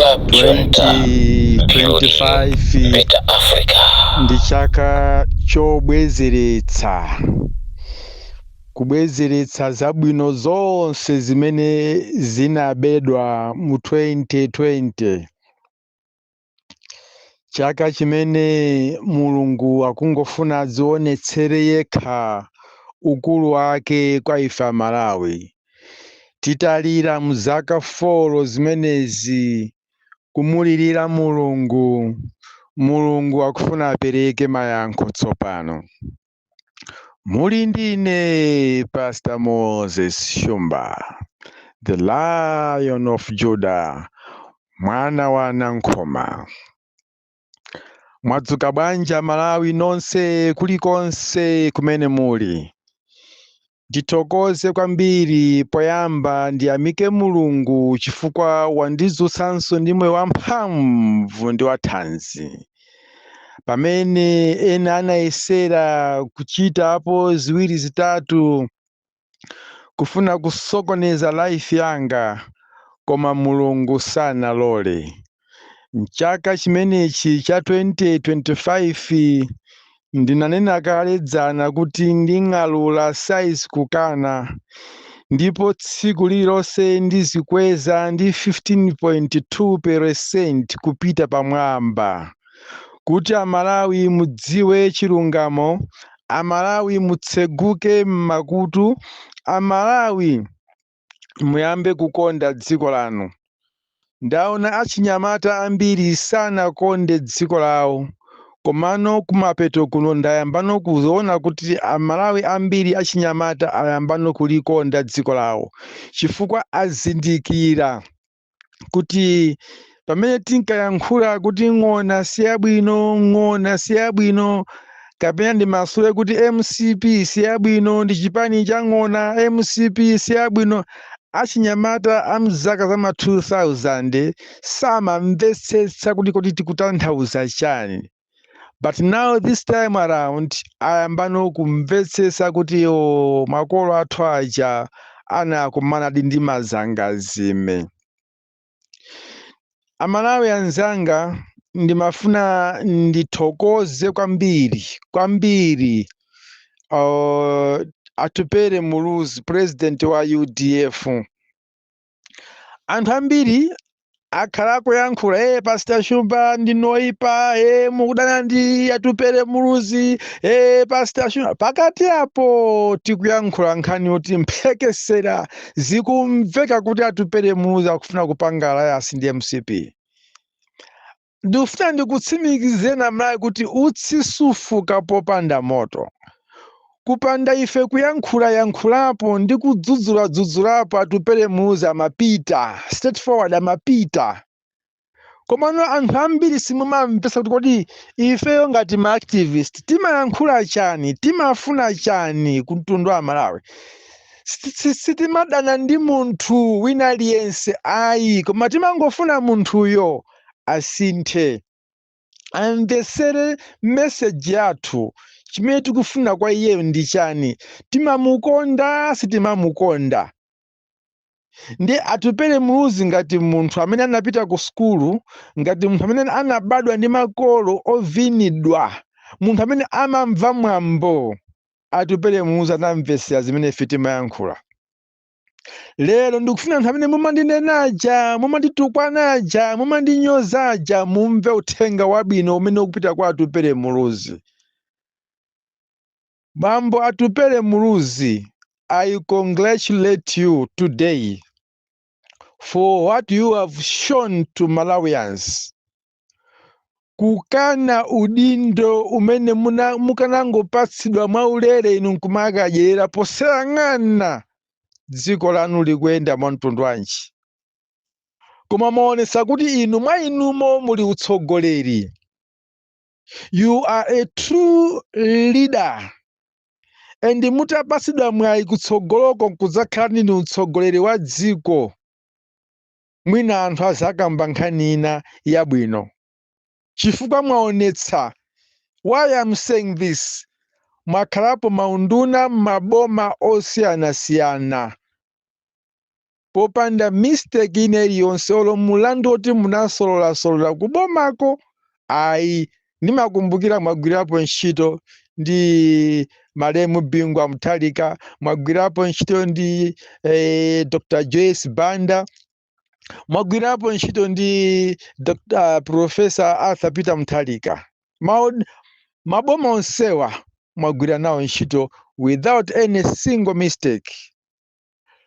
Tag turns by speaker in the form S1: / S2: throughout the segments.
S1: Club Junta, building
S2: 2025
S1: better Africa.
S2: Ndi chaka chobwezeretsa, kubwezeretsa zabwino zonse zimene zinabedwa mu 2020, chaka chimene Mulungu akungofuna adzionetsere yekha ukulu wake kwa ife Amalawi. Titalira mu zaka 4 zimenezi kumulirira Mulungu, Mulungu akufuna apereke mayankho tsopano. Muli ndine Pastor Moses Shumba, the Lion of Judah, mwana wa Nankhoma. Mwadzuka bwanji Malawi nonse kulikonse kumene muli? Ndithokoze kwambiri. Poyamba ndiyamike Mulungu chifukwa wandidzutsanso ndi moyo wamphamvu ndi wathanzi, pamene ena anayesera kuchitapo ziwiri zitatu kufuna kusokoneza life yanga, koma Mulungu sanalole. Mchaka chimenechi cha 2025, ndinanena kale dzana kuti nding'alula size kukana, ndipo tsiku lililonse ndizikweza ndi 15.2% kupita pamwamba, kuti Amalawi mudziwe chilungamo, Amalawi mutseguke m'makutu, Amalawi muyambe kukonda dziko lanu. Ndaona achinyamata ambiri sanakonde dziko lawo, komano kumapeto kuno ndayambano kuona kuti Amalawi ambiri achinyamata ayambano kulikonda dziko lawo, chifukwa azindikira kuti pamene tinkayankhula kuti ng'ona siyabwino, ng'ona siyabwino, kapena ndimasule kuti MCP siyabwino, ndi chipani cha ng'ona, MCP siyabwino, achinyamata amzaka za ma 2000 samamvetsetsa kuti kodi tikutanthauza chani. But now, this time around, ayambano kumvetsetsa kuti o, makolo athu aja anakumanadi ndi mazangazime. Amalawi anzanga, ndimafuna ndithokoze kwambiri kwambiri Atupere Muluzi, president wa UDF. Anthu ambiri akhala akuyankhula, "Pastor Shumba ndinoipa, mukudana ndi Atupere Muluzi, Pastor Shumba." Pakati apo tikuyankhula nkhani yoti mphekesera zikumveka kuti Atupere Muluzi akufuna kupanga alliance ndi MCP. Ndikufuna ndikutsimikizeni Amalawi kuti utsi sufuka popanda moto. Kupanda ife kuyankhula yankhulapo ndi kudzudzula dzudzulapo, Atupere Muluzi amapita straightforward, amapita. Komano anthu ambiri simumamvetsa kuti kodi ifeyo ngati ma activist timayankhula chani, timafuna chani ku mtundu wa Malawi. Sitimadana ndi munthu wina aliyense ayi, koma timangofuna munthuyo asinthe, amvesere message yathu. Chimene tikufuna kwa iyeyo ndi chani? Timamukonda, sitimamukonda? Ndi Atupere Muluzi ngati munthu amene anapita ku sukulu, ngati munthu amene anabadwa ndi makolo ovinidwa, munthu amene amamva mwambo, Atupere Muluzi anamvesera zimene ife timayankhula. Lero ndikufuna anthu amene mumandinenaja, mumanditukwanaja, mumandinyozaja, mumve uthenga wabwino umene ukupita kwa Atupere Muluzi. Bambo Atupere Muluzi, I congratulate you today for what you have shown to Malawians. Kukana udindo umene mukanangopatsidwa mwaulere, inu nkumakadyera posayang'ana dziko lanu likuyenda mwa mtundu wanji, koma maonesa kuti inu mwa inumo muli utsogoleri. You are a true leader, and mutapatsidwa mwayi kutsogoloko kudzakhala ndinu mtsogoleri wa dziko, mwina anthu azakamba nkhani ina yabwino, chifukwa mwaonetsa. Why I'm saying this? Mwakhalapo maunduna m'maboma osiyanasiyana. Popanda mistake ina iliyonse, olo mulandu oti munasololasola kubomako ayi. Ndimakumbukira mwagwirapo ntchito ndi malemu Bingu wa Mutharika, mwagwirapo ntchito ndi Dr Joyce Banda, mwagwirapo ntchito ndi Dr Professor Arthur Peter Mutharika. Maboma onsewa mwagwira nawo ntchito without any single mistake.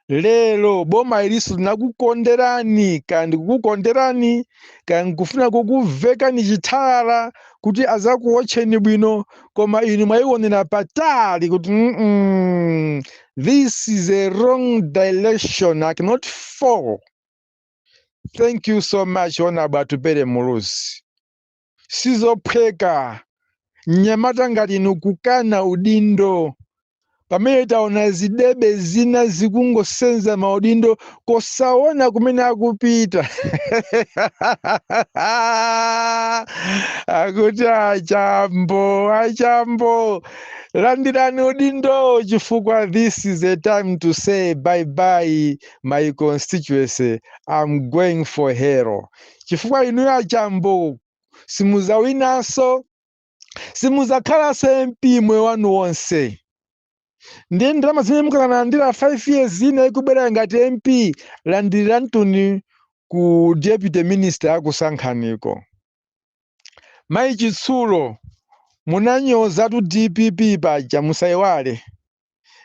S2: Lero boma iliso linakukonderani, kandi kukukonderani, kandi kufuna kukuvekani chithalala kuti azakuwotcheni bwino, koma inu mwayionera patali kuti this is a wrong direction, I cannot fall. Thank you so much, Honorable Atupele Muluzi. Sizophweka mnyamata ngati inu kukana udindo pamene taona zidebe zina zikungosenza maudindo kosaona kumene akupita. Akuti achambo, achambo, landirani udindo chifukwa this is a time to say bye bye my constituency, I'm going for hero. Chifukwa inuyo achambo simuzawinanso, simuzakhalanso MP moyo wanu wonse. Ndiye ndalama zimene mukanalandira 5 years ina ikubwera ngati MP, landirira mtuni ku deputy minister akusankhaniko. Mayi Chitsulo, munanyozatu DPP paja, musayiwale.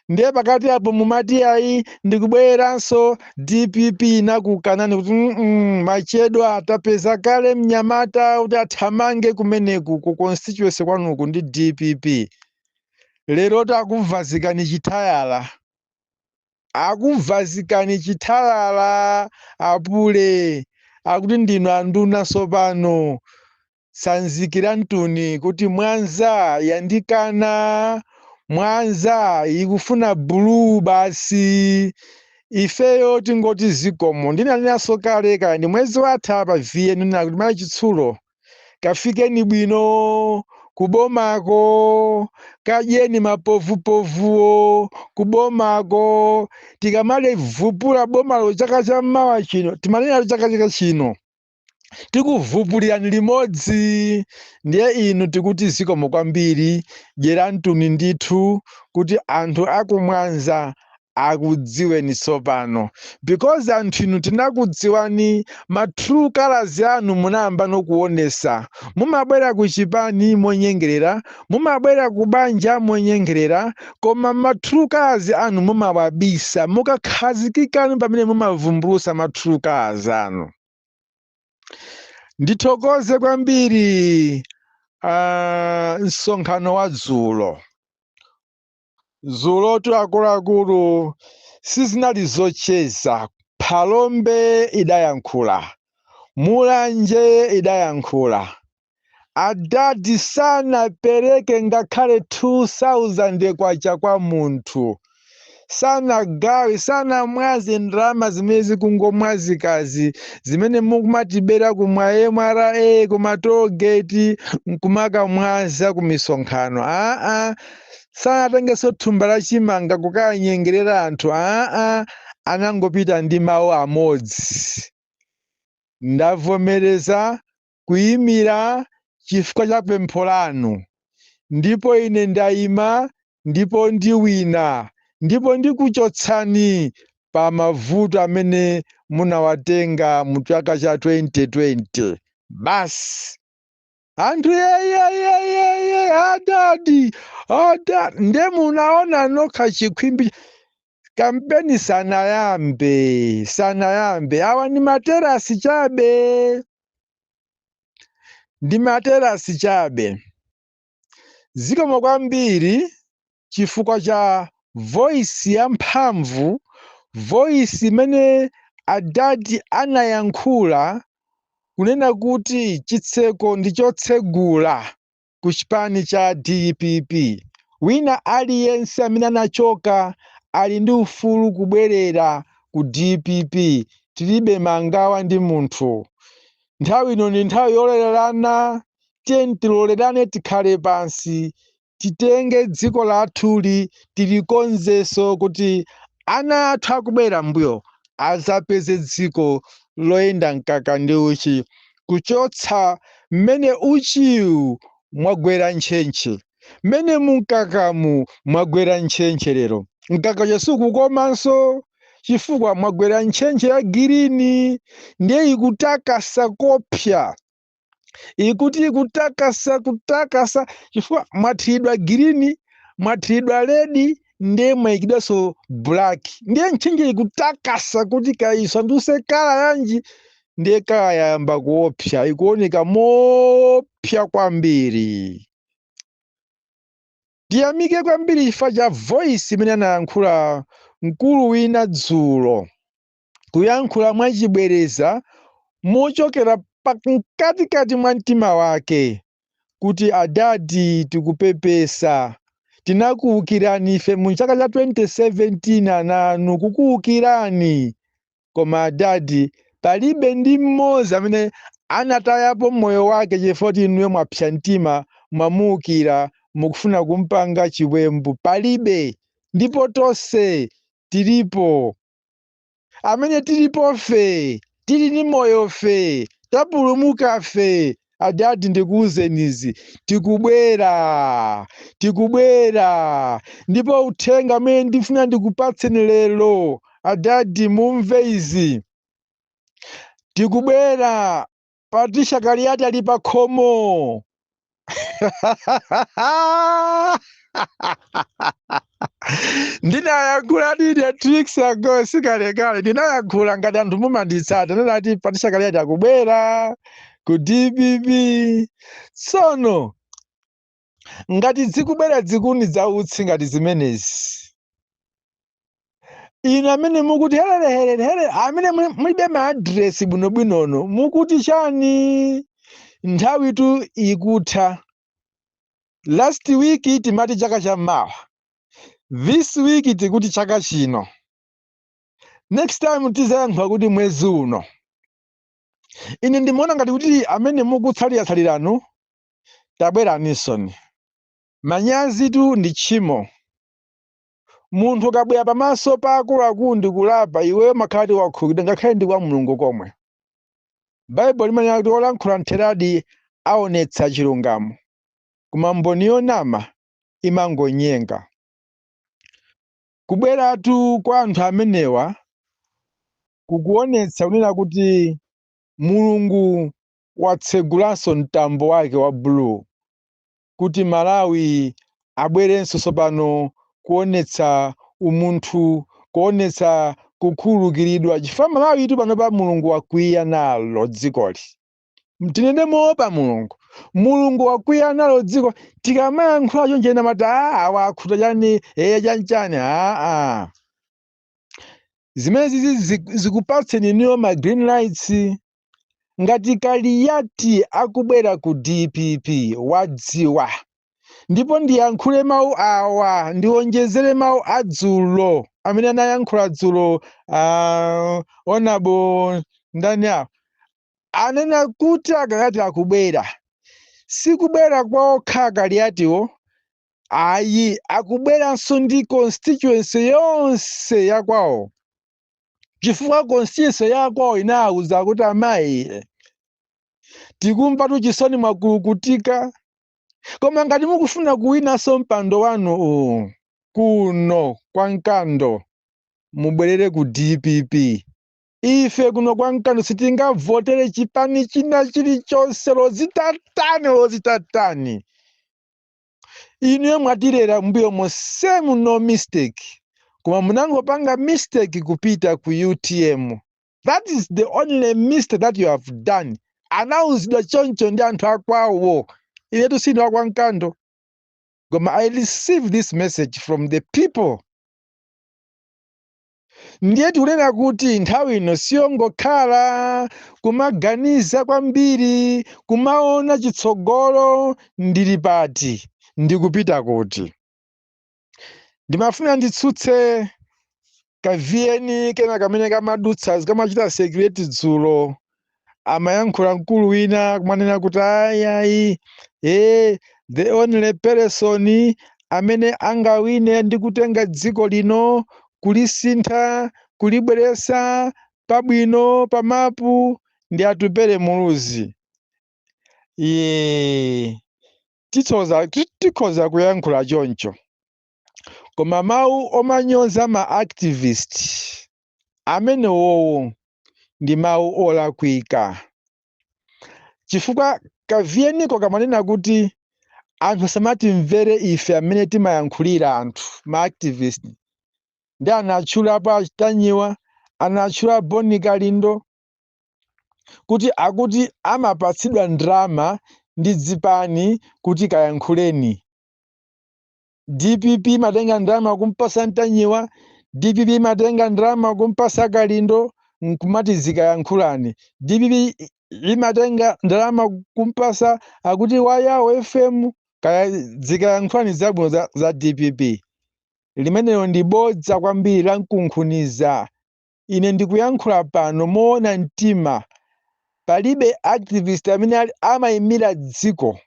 S2: Ndiye pakati apo mumati ayi, ndikubwereranso DPP, nakukanani kuti machedwa, atapeza kale mnyamata kuti athamange kumeneku ku constituency kwanuku ndi DPP. Lero takuvazikani chitayala, akuvazikani chitayala apule, akuti ndinu anduna sopano. Sanzikira mtuni kuti Mwanza yandikana, Mwanza ikufuna blue basi. Ifeyo tingoti zikomo. Ndinanenaso kale kaya ndi mwezi watha pa VN nena kuti mayi Chitsulo, kafikeni bwino kubomako, kadyeni mapovupovuwo kubomako. Tikamale vupula bomalo chaka cha mmawa chino, timanena chaka chino tikuvupulirani limodzi. Ndiye inu tikuti zikomo kwambiri, dyera mtuni ndithu kuti anthu akumwanza akudziweni tsopano, because anthu inu tinakudziwani ma true colors anu munayamba nokuonesa. Mumabwera ku chipani monyengerera, mumabwera ku banja monyengerera, koma ma true colors anu mumawabisa. Mukakhazikikani pamene mumavumbulusa ma true colors anu. Ndithokoze kwambiri msonkhano wa dzulo. Dzulotu akuluakulu sizinali zocheza. Phalombe idayankhula, Mulanje idayankhula. Adadi sanapereke ngakhale 2000 kwacha kwa munthu, sanagawe, sanamwaze ndalama zimene zikungomwazikazi, zimene mukumatibera kumwa MRA, kuma tollgate, nkumakamwaza ku misonkhano. Aa, sanatengenso thumba la chimanga kukanyengerera anthu. Aa, anangopita ndi mawu amodzi: ndavomereza kuyimira chifukwa cha pempho lanu, ndipo ine ndayima, ndipo ndiwina, ndipo ndikuchotsani pa mavuto amene munawatenga mu chaka cha 2020. Basi anthu yeyeyeyeye, adadi, adadi. Nde munaona nokha chikhwimbi. Kampeni sanayambe, sanayambe. Awa ndi materasi chabe, ndi materasi chabe. Zikomo kwambiri chifukwa cha voice ya mphamvu, voice imene adadi anayankhula kunena kuti chitseko ndi chotsegula ku chipani cha DPP. Wina aliyense amene anachoka ali ndi ufulu kubwerera ku DPP. Tilibe mangawa ndi munthu. Nthawi ino ndi nthawi yolererana. Tiye tilolerane, tikhale pansi, titenge dziko lathuli tilikonzenso kuti ana athu akubwera mbuyo. Azapeze dziko loyenda mkaka ndi uchi, kuchotsa mmene uchiwu mwagwera ntchentche, mmene mumkakamu mwagwera ntchentche. Lero mkaka uja sukukomanso chifukwa mwagwera ntchentche ya green, ndiye ikutakasa kopsa, ikuti ikutakasa, kutakasa chifukwa mwathiridwa green, mwathiridwa red, ndiye mwayikidwanso black, ndiye ntchentche ikutakasa kuti kaisanduse colour yanji. Ndiye colour yayamba kuopsa, ikuoneka mopsa kwambiri. Tiyamike kwambiri chifukwa cha voice imene anayankhula mkulu wina dzulo, kuyankhula mwachibwereza mochokera mkatikati mwa mtima wake kuti, "Adadi, tikupepesa, tinakuwukirani ife mu chaka cha 2017, ananu kukuwukirani, koma adadi, palibe ndi mmodzi amene anatayapo moyo wake chifukwa kuti inuyo mwapsa mtima, mwamuwukira, mukufuna kumpanga chiwembu. Palibe, ndipo tonse tilipo, amene tilipo fe, tili ndi moyo fe, tapulumuka fe. Adadi, ndikuwuzenizi, tikubwera, tikubwera. Ndipo uthenga amene ndifuna ndikupatseni lero, adadi, mumve izi: tikubwera. Patricia Kaliati ali pa khomo. Ndinayankhula ndine 2 weeks ago, sikalekale ndinayankhula. Ngati anthu mumanditsata, ndinati Patricia Kaliati akubwera ku DPP. Tsono ngati zikubwera zikuni zautsi ngati zimenezi, inu amene mukuti helele helele helele, amene mulibe maadiresi bwinobwinono, mukuti chani? Nthawi tu ikutha. Last week timati chaka chammawa, this week tikuti chaka chino, next time tizayankhula kuti mwezi uno. Ine ndimaona ngati kuti amene mukutsalira-tsaliranu, tabweranisoni. Manyazi tu ndi tchimo. Munthu ukabwera pamaso pa akuluakulu ndi kulapa, iweyo makhala wakhulupirira, ngakhale ndi kwa Mulungu komwe. Baibulo limanena kuti olankhula ntheradi aonetsa chilungamo, koma mboni yonama imangonyenga. Kubweratu kwa anthu amenewa kukuonetsa kunena kuti Mulungu watsegulanso mtambo wake wa blue kuti Malawi abwerenso tsopano kuonetsa umunthu, kuonetsa kukhululukiridwa, chifukwa Malawi itu pano pa Mulungu wakwiya nalo dzikoli. Tinene moopa Mulungu, Mulungu wakwiya nalo dziko. Tikamayankhula chonchena mati, "Ah, awa akhuta chani, eye chanchani." Aa, zimene zizi zikupatseni inuyo ma green lights. Ngati Kaliyati akubwera ku DPP, wadziwa. Ndipo ndiyankhule mawu awa, ndionjezere mawu adzulo amene anayankhula dzulo honourable ndani awo, anena kuti akakati akubwera, sikubwera kwa okha Kaliyatiwo ayi, akubweranso ndi constituency yonse yakwawo, chifukwa constituency yakwawo inawuza kuti, "Amayi, tikumva tuchisoni, mwakulukutika, koma ngati mukufuna kuwinanso mpando wanu uwu kuno kwa Mkando, mubwerere ku DPP. Ife kuno kwa Mkando sitingavotere chipani china chilichonse, lozitatani lozitatani. Inuyo mwatilera mbuyo monsemu, no mistake, koma munangopanga mistake kupita ku UTM. That is the only mistake that you have done." Anauzidwa choncho ndi anthu akwawo. Inetu sine wakwa Mkando, koma I receive this message from the people. Ndiye tikunena kuti nthawi ino siyongokhala kumaganiza kwambiri, kumaona chitsogolo, ndili pati, ndikupita kuti. Ndimafuna nditsutse ka VN kena kamene kamadutsa, kamachita circulate dzulo. Amayankhula mkulu wina kumanena kuti, ayi ayi, the only person amene angawine ndi kutenga dziko lino kulisintha, Kulibweresa pabwino pamapu ndi Atupele Muluzi. Iye tikhoza kuyankhula choncho, koma mawu omanyoza ma activist amenewowo ndi mawu olakwika, chifukwa kaviyeniko kamanena kuti anthu asamatimvere ife amene timayankhulira anthu, ma activist. Ndi anatchulapo achitanyiwa, anatchula Boni Kalindo, kuti akuti amapatsidwa ndalama ndi dzipani kuti kayankhuleni. DPP imatenga ndalama kumpasa Ntanyiwa, DPP imatenga ndalama kumpasa Kalindo nkumati zikayankhulani, DPP imatenga ndalama kumpasa akuti Wayawo FM kaya zikayankhulani zabwino za DPP. Limenelo ndi bodza kwambiri la mkunkhuniza. Ine ndikuyankhula pano moona mtima, palibe activist amene amayimira dziko.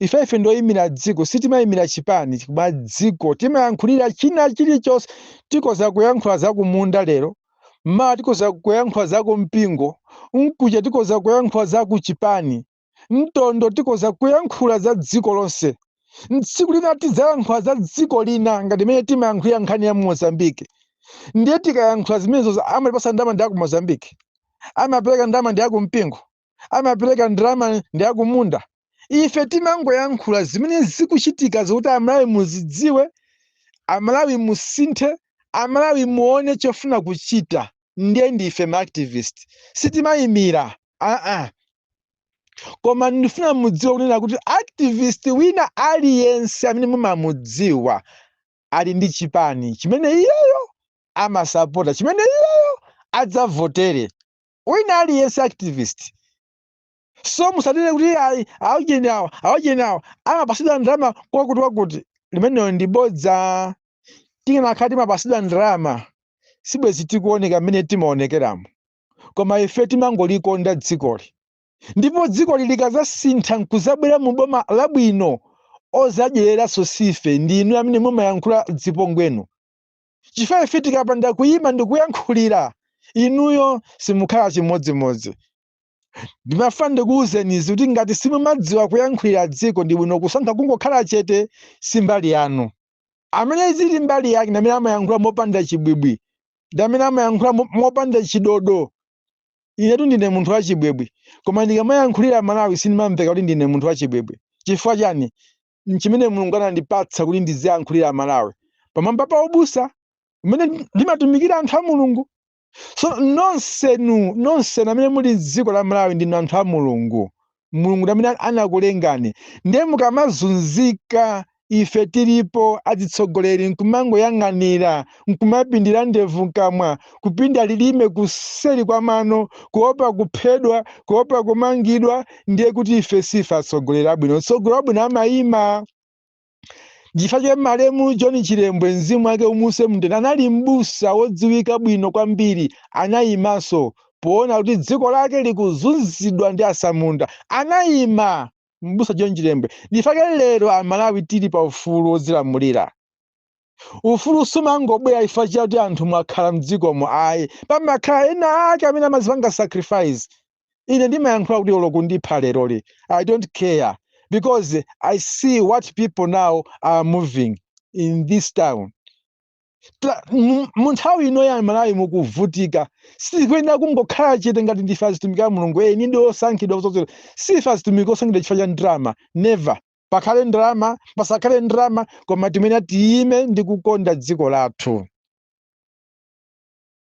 S2: Ifefe ndoyimira dziko, sitimayimira chipani koma dziko. Timayankhulira china chilichonse. Tikoza kuyankhula za kumunda lero, mawa tikoza kuyankhula za kumpingo, mkucha tikoza kuyankhula za kuchipani, mtondo tikoza kuyankhula za dziko lonse, tsiku lina tidzayankhula za dziko lina ngati imene timayankhulira nkhani ya Mozambique. Ndiye tikayankhula zimenezo, amatipasa ndalama ndi aku Mozambique? Amapereka ndalama ndi akumpingo? Amapereka ndalama ndi akumunda? Ife timangoyankhula zimene zikuchitika zokuti Amalawi muzidziwe, Amalawi musinthe, Amalawi muone chofuna kuchita. Ndiye ndife ma activist, sitimayimira aa. Koma ndifuna mudziwe kunena kuti activist wina aliyense amene mumamudziwa ali ndi chipani chimene iyeyo amasapota, chimene iyeyo adzavotere. Wina aliyense activist. So musanene kuti ayi, aujeni awa, aujeni awa amapasidwa ndalama kwakuti kwakuti. Limeneyo ndi bodza. Tikanakhala timapasidwa ndalama, sibwezi tikuoneka mmene timaonekeramo. Koma ife timangolikonda dzikoli, ndipo dzikoli likazasintha nkuzabwera mu boma labwino, ozadyereranso sife, ndinu amene mumayankhula dzipongwenu, chifukwa ife tikapanda kuyima ndikuyankhulira inuyo, simukhala chimodzimodzi. Ndimafuna ndikuwuzenizi kuti ngati simumadziwa kuyankhulira dziko, ndi bwino kusankha kungokhala chete. Si mbali yanu. Amene zili mbali yake ndi amene amayankhula mopanda chibwibwi, ndi amene amayankhula mopanda chidodo. Inetu ndine munthu wachibwibwi, koma ndikamayankhulira Malawi sindimamveka kuti ndine munthu wachibwibwi. Chifukwa chani? Nchimene Mulungu anandipatsa kuti ndiziyankhulira Malawi pamwamba pa ubusa umene ndimatumikira anthu a Mulungu. So nonsenu, nonsenu amene muli dziko la Malawi, ndinu anthu a Mulungu. Mulungu ndi amene anakulengani. Ndiye mukamazunzika ife tilipo atsogoleri nkumangoyang'anira, nkumapindira ndevu mkamwa, kupinda lilime kuseri kwa mano, kuopa kuphedwa, kuopa kumangidwa, ndiye kuti ife sife atsogoleri abwino. Mtsogoleri wabwino amayima. Chifukwa cha malemu John Chilembwe, mzimu wake umuse mtendere, anali mbusa wodziwika bwino kwambiri. Anayimanso poona kuti dziko lake likuzunzidwa ndi asamunda. Anayima mbusa John Chilembwe. Ndifake lero Amalawi tili pa ufulu wodzilamulira. Ufulu sumangobwera chifukwa chakuti anthu mwakhala mdzikomo, ayi. Pamakhala ena ake amene amazipanga sacrifice. Ine ndimayankhula kuti olo kundipha leroli, I don't care, because I see what people now are moving in this town. Mu nthawi ino ya Malawi mukuvutika, sitikuyenera kungokhala chete ngati ndife azitumiki a Mulungu. Eni ndi osankhidwa kuzodzera, sife azitumiki osankhidwa chifukwa cha ndalama, never. Pakhale ndalama, pasakhale ndalama, koma timene tiyime ndi kukonda dziko lathu.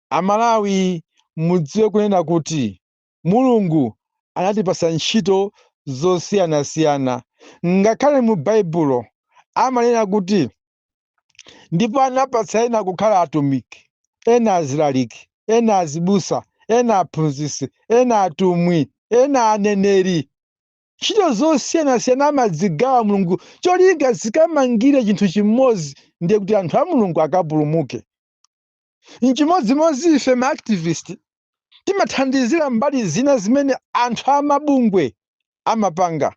S2: Amalawi, mudziwe kunena kuti Mulungu anatipasa ntchito zosiyanasiyana. Ngakhale mu Baibulo amanena kuti ndipo anapatsa ena kukhala atumiki, ena azilaliki, ena azibusa, ena aphunzitsi, ena atumwi, ena aneneri. Ntchito zosiyanasiyana amazigawa Mulungu, cholinga zikamangire chinthu chimodzi, ndiye kuti anthu a Mulungu akapulumuke. Nchimodzimodzi ife ma activist, timathandizira mbali zina zimene anthu amabungwe amapanga,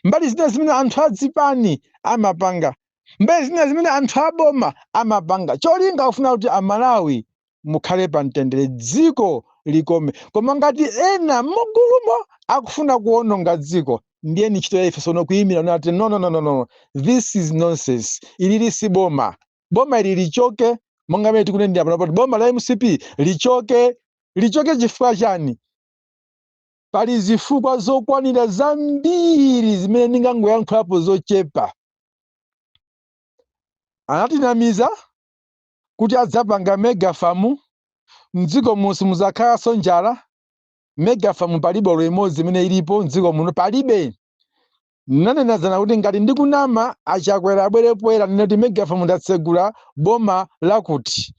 S2: mbali zina zimene anthu adzipani amapanga, mbali zina zimene anthu aboma amapanga, cholinga kufuna kuti Amalawi Mukhale pa mtendere, dziko likome. Koma ngati ena mugulumo akufuna kuwononga dziko, ndiye ni ntchito ya ife sono kuyimira nati, "No, no, no, no, no, this is nonsense. Ilili si boma. Boma ili lichoke." Monga mene tikunenera pano kuti boma la MCP lichoke. Lichoke chifukwa chani? Pali zifukwa zokwanira zambiri zimene ndingangoyankhulapo zochepa. Anatinamiza kuti adzapanga mega farm, mdziko muno muzakhalanso njala. Mega farm palibe olo imodzi imene ilipo mdziko muno, palibe. Nanenazana kuti ngati ndikunama, Achakwera abwere poyera, nene kuti mega farm ndatsegula boma lakuti,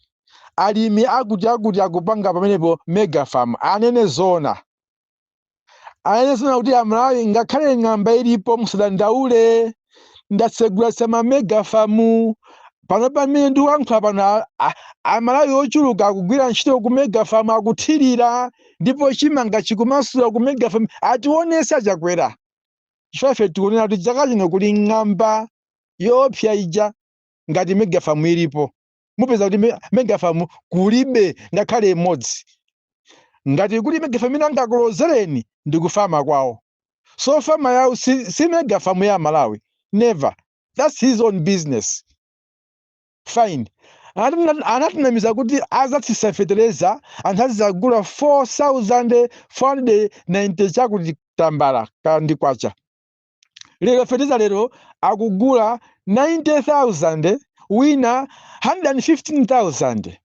S2: alimi akuti akuti akupanga pamenepo mega farm. Anene zona, anene zona kuti, "Amalawi, ngakhale ng'amba ilipo, musadandaule, ndatsegula sama mega farm." Pano pamene ndikuyankhula pano, Amalawi ochuluka akugwira ntchito ku mega farm, akuthirira, ndipo chimanga chikumasula ku mega farm. Ationese Achakwera, chifukwa ife tikunena kuti chaka chino kuli ng'amba yoopsa ija. Ngati mega farm ilipo, mupeza kuti mega farm kulibe ngakhale imodzi. Ngati kuli mega farm imene angakulozereni, ndi kufama kwawo. So fama yawo si mega farm ya Malawi, never. That's his own business, fine. Anatinamiza kuti azatsitsa fetereza, anthu azizagula 4490 chakuti tambala kandi kwacha. Lero fetereza lero akugula 90,000, wina 115,000,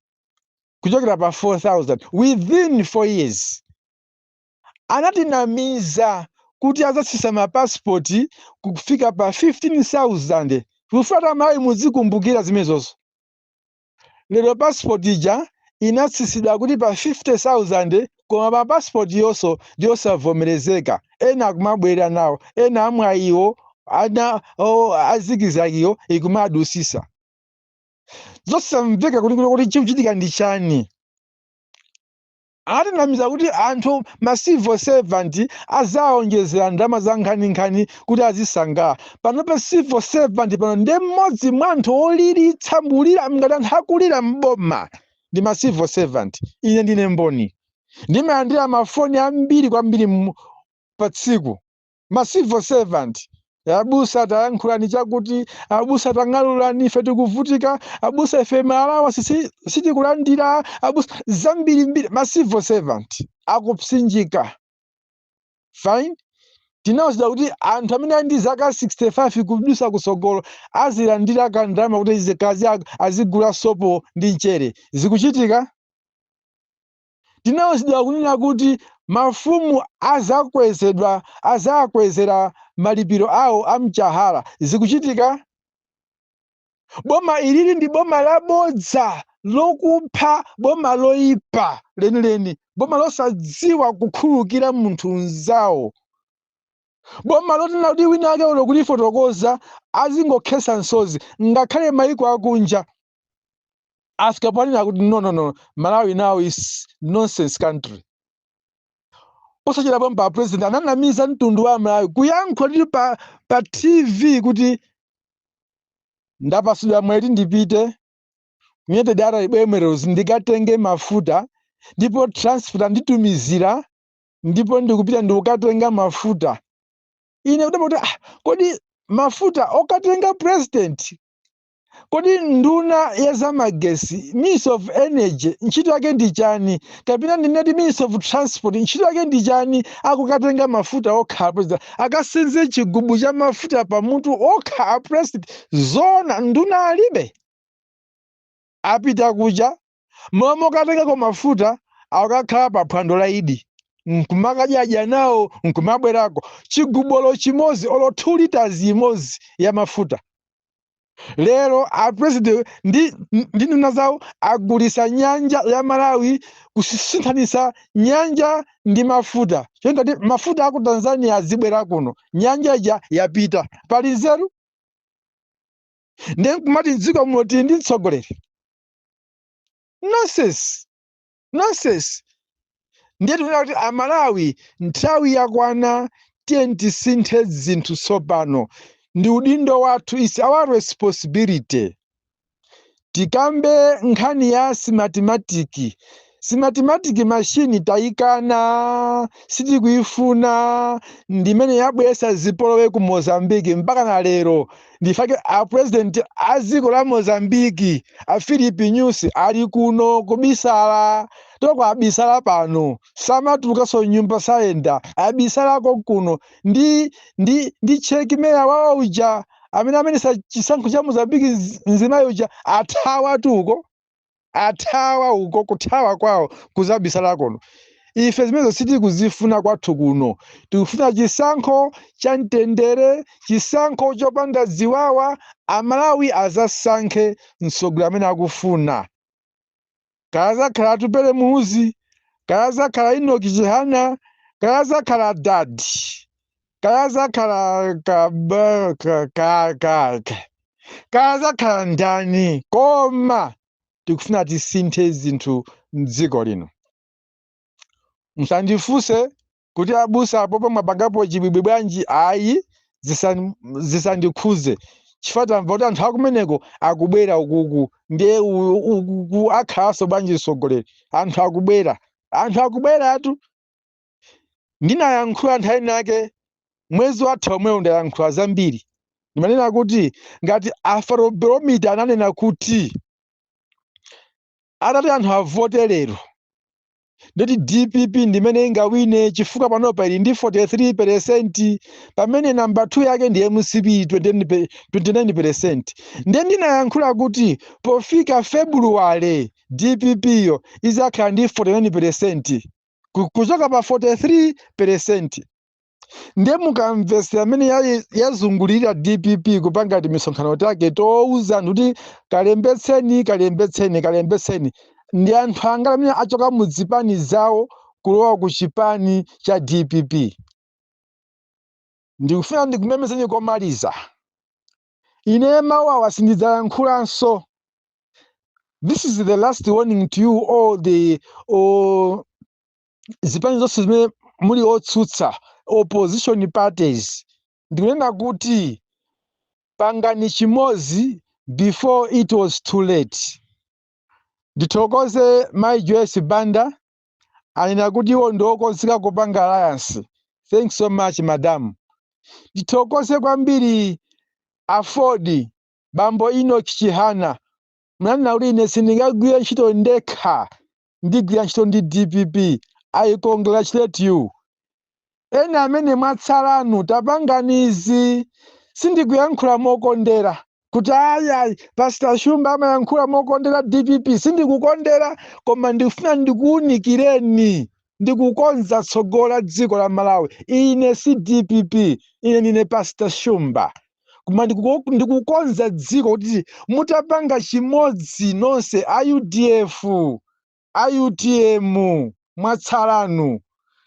S2: kuchokera pa 4000 within 4 years. Anatinamiza kuti azatsitsa mapasipoti kufika pa 15,000. Kufata Malawi, muzikumbukira zimenezozo. Lero passport ija inatsitsidwa kuti pa 50,000, koma pa passport yonso ndiyosavomerezeka. Ena akumabwera nawo, ena amwayiwo ana azikizakiyo ikumadusisa. Zosamveka kuti chikuchitika ndi chani. Atinamiza kuti anthu ma civil servant azawonjezera ndalama za nkhaninkhani kuti azisangalala. Pano pa civil servant pano ndi mmodzi mwa anthu oliritsa mbulira. Ngati anthu akulira mboma ndi ma civil servant, ine ndine mboni. Ndimalandira mafoni ambiri kwambiri pa tsiku. Ma civil servant, "Abusa, tayankhulani chakuti. Abusa, tang'alulani, ife tikuvutika. Abusa, ife malawa sitikulandira. Abusa," zambirimbiri. Ma civil servant akupsinjika, fine. Tinawuzidwa kuti anthu amene ali ndi zaka 65 kudusa kusogolo azilandira kandalama kuti zikazi azigula sopo ndi mchere. Zikuchitika? Tinawuzidwa kunena kuti mafumu azakwezedwa, azakwezera malipiro awo a mchahara. Zikuchitika? Boma ilili ndi boma labodza, lokupha, boma loyipa lenileni, boma losadziwa kukhululukira munthu mzawo, boma lotina kuti wina ake ulo kulifotokoza azingokhesa msozi. Ngakhale maiko akunja afika panena kuti, "No, no, no, Malawi now is nonsense country." Posachedwa pa president ananamiza mtundu wa Malawi, kuyankhula tili pa TV kuti, "Ndapasidwa mweti ndipite United Arab Emirates ndikatenge mafuta, ndipo transport anditumizira, ndipo ndikupita ndikukatenga mafuta." Ine kudabwa kuti, ah, kodi mafuta okatenga president? Kodi nduna ya zamagesi, Minister of Energy, ntchito yake ndi chani? Kapena ndinati Minister of Transport, ntchito yake ndi chani? Akukatenga mafuta okha president, akasenze chigubu cha mafuta pamutu okha a president? Zona nduna alibe? Apita kuja momwe okatengako mafuta, akakhala pa phwando la Idi nkumakadyaja nawo, nkumabwerako chigubolo chimodzi olo 2 liters imodzi ya mafuta. Lero a president ndi nduna zawo agulisa nyanja ya Malawi, kusinthanisa nyanja ndi mafuta, choncho mafuta aku Tanzania azibwera kuno, nyanja ija yapita. Pali nzeru? Ndiye nkumati mdziko muno tili ndi mtsogoleri? Nonsense, nonsense. Ndiye tikunena kuti, Amalawi, nthawi yakwana, tiye tisinthe zinthu tsopano. Ndi udindo wathu, is our responsibility. Tikambe nkhani ya Smartmatic. Smartmatic machine tayikana, sitikuifuna. Ndimene yabweretsa zipolowe ku Mozambique mpaka na lero. Ndifake a president a dziko la Mozambique, a Filipe Nyusi, ali kuno kubisala. Toko abisala pano, samatulukanso nyumba, sayenda, abisalako kuno ndi chekimeya wawo uja amene chisankho cha Mozambique. Mzimayi uja athawa tuko, athawa uko, kuthawa kwawo kuzabisala kuno. Ife zimenezo sitikuzifuna kwathu kuno. Tikufuna chisankho cha mtendere, chisankho chopanda ziwawa. Amalawi azasankhe mtsogoleri amene akufuna, kaya zakhala Atupele Muluzi, kaya zakhala Enoch Chihana, kaya zakhala Dadi, kaya zakhala ka ka ka ka kaya zakhala ndani, koma tikufuna tisinthe zinthu mdziko lino. Musandifunse kuti abusa apopo mwapangapo chibwibwi bwanji. Ayi, zisandikhuze, chifukwa tamva kuti anthu akumeneko akubwera ukuku. Ndiye ukuku akhalanso bwanji mtsogoleri? Anthu akubwera, anthu akubweratu. Ndinayankhula nthawi inake mwezi watha omwewo, ndayankhula zambiri. Ndimanena kuti ngati Afrobarometer ananena kuti atati anthu avote lero, nditi DPP ndimene ingawine, chifukwa panopa ili ndi 43%, pamene namba 2 yake ndi MCP, 29%. Ndiye ndinayankhula kuti pofika Februwale DPP yo izakhala ndi 49%, kuchoka pa 43%. Ndiye mukamvesera amene yazungulira DPP kupanga ti misonkhano take towuza anthu kuti kalembetseni, kalembetseni, kalembetseni, ndi anthu anga amene achoka mu zipani zawo kulowa ku chipani cha DPP. Ndikufuna ndikumemezeni komaliza. Ine mawu awa sindidzayankhulanso. This is the last warning to you all, the all zipani zonse zimene muli otsutsa, opposition parties. Ndikunena kuti pangani chimodzi before it was too late. Ndithokoze Mai Joyce Banda, anena kuti iwo ndiokonzeka kupanga alliance. Thanks so much, madam. Ndithokoze kwambiri AFORD, bambo Enoch Chihana, munanena kuti ine sindingagwire ntchito ndekha, ndigwira ntchito ndi DPP. I congratulate you. Ena amene mwatsalanu, tapangani izi. Sindikuyankhula mokondera kuti ayayi, Pastor Shumba amayankhula mokondera DPP. Sindikukondera, koma ndikufuna ndikuwunikireni, ndikukonza tsogolo la dziko la Malawi. Ine si DPP, ine ndine Pastor Shumba, koma ndikukonza dziko kuti mutapanga chimodzi nonse, a UDF, a UTM mwatsalanu,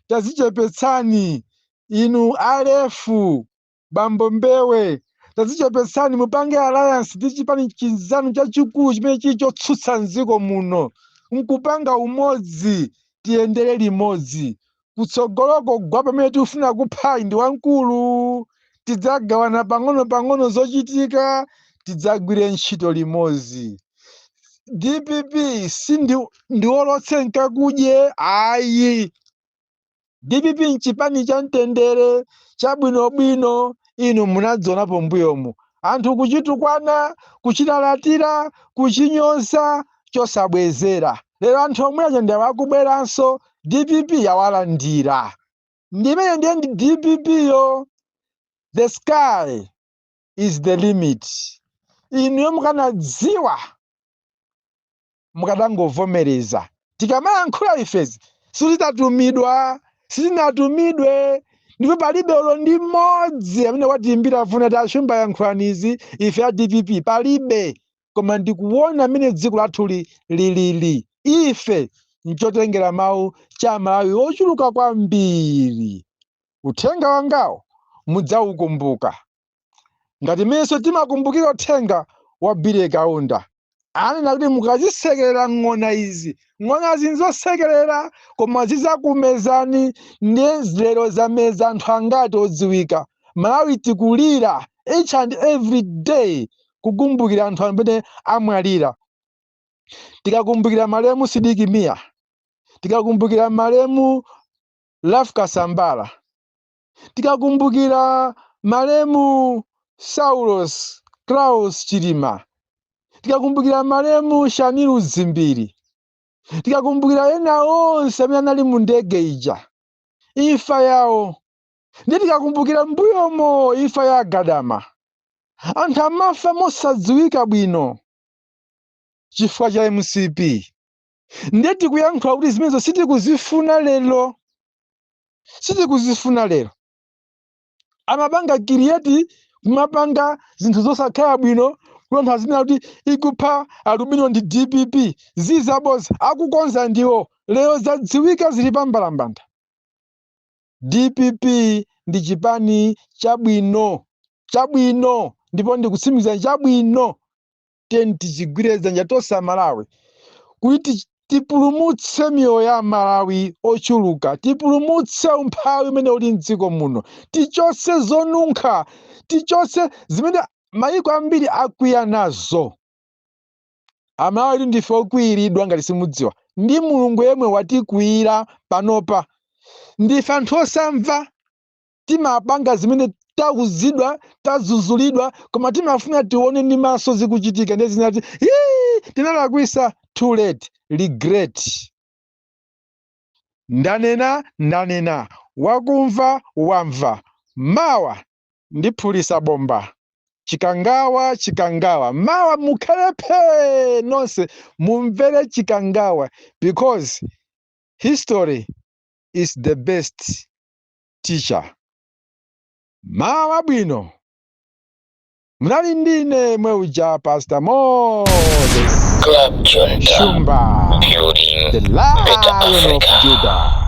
S2: tazichepetsani. Inu alefu, bambo Mbewe, tazichepetsani, mupange alliance ndi chipani chinzanu chachikulu chimene chili chotsutsa mdziko muno, nkupanga umodzi, tiyendere limodzi kutsogoloko. Gwa pamene tikufuna kuphayi ndi wamkulu, tidzagawana pang'ono pang'ono zochitika, tidzagwire ntchito limodzi. DPP si ndiwolotse nkakudye, ayi. DPP nchipani cha mtendere, chabwinobwino. Inu munadzionapo mbuyomu anthu kuchitukwana, kuchilalatira, kuchinyoza, chosabwezera. Lero anthu omwe aja ndi akubweranso, DPP yawalandira. Ndimene ndiye ndi DPP yo. The sky is the limit. Inuyo mukanadziwa, mukadangovomereza. Tikamayankhula ifezi sititatumidwa, sitinatumidwe, ndipo palibe olo ndi mmodzi amene watiimbira funa ti ashumba yankhulanizi, ife a DPP palibe. Koma ndikuona amene dziko lathu lilili, ife nchotengera mawu cha Malawi ochuluka kwambiri. Uthenga wangawo mudzaukumbuka ngati menso timakumbukira uthenga wa Billy Kaunda. Anena kuti mukazisekerera ng'ona izi, ng'ona zinzosekerera, koma zizakumezani. Ndiye lero zameza anthu angati odziwika. Malawi tikulira each and every day kukumbukira anthu amene amwalira. Tikakumbukira malemu Sidiki Mia, tikakumbukira malemu Ralph Kasambara, tikakumbukira malemu Saulos Klaus Chilima, tikakumbukira malemu Shanil Dzimbiri, tikakumbukira ena onse amene anali mu ndege ija, imfa yawo, ndi tikakumbukira mbuyomo imfa ya Gadama, anthu amafa mosadziwika bwino chifukwa cha MCP. Ndiye tikuyankhula kuti zimenezo sitikuzifuna lero, sitikuzifuna lero. Amapanga create, kumapanga zinthu zosakhala bwino kuti anthu azinena kuti ikupha alubino ndi DPP. Zizaboza, akukonza ndiwo. Lero zadziwika, zili pambalambanda. DPP ndi chipani chabwino, chabwino, ndipo ndikutsimikiza chabwino. Tiyeni tichigwire dzanja tonse Amalawi kuti tipulumutse miyoyo ya Malawi ochuluka, tipulumutse umphawi umene uli mdziko muno, tichotse zonunkha, tichotse zimene mayiko ambiri akwiya nazo. Amalawi ndife okwiyiridwa, ngati simudziwa, ndi Mulungu yemwe watikwiyira panopa. Ndife anthu osamva, timapanga zimene tauzidwa, tazuzulidwa, koma timafuna tione ndi maso zikuchitika. Ndiye zinati, "Ii, tinalakwisa." Too late, regret. Ndanena, ndanena, wakumva wamva. Mawa ndiphulisa bomba. Chikangawa, Chikangawa, mawa mukhale phe nonse, mumvere Chikangawa, because history is the best teacher. Mawa bwino. Munali ndine mweuja, Pastor Moses
S1: Club Junta,
S2: Shumba,
S1: building
S2: the
S1: better
S2: Lion of
S1: Africa.
S2: Judah.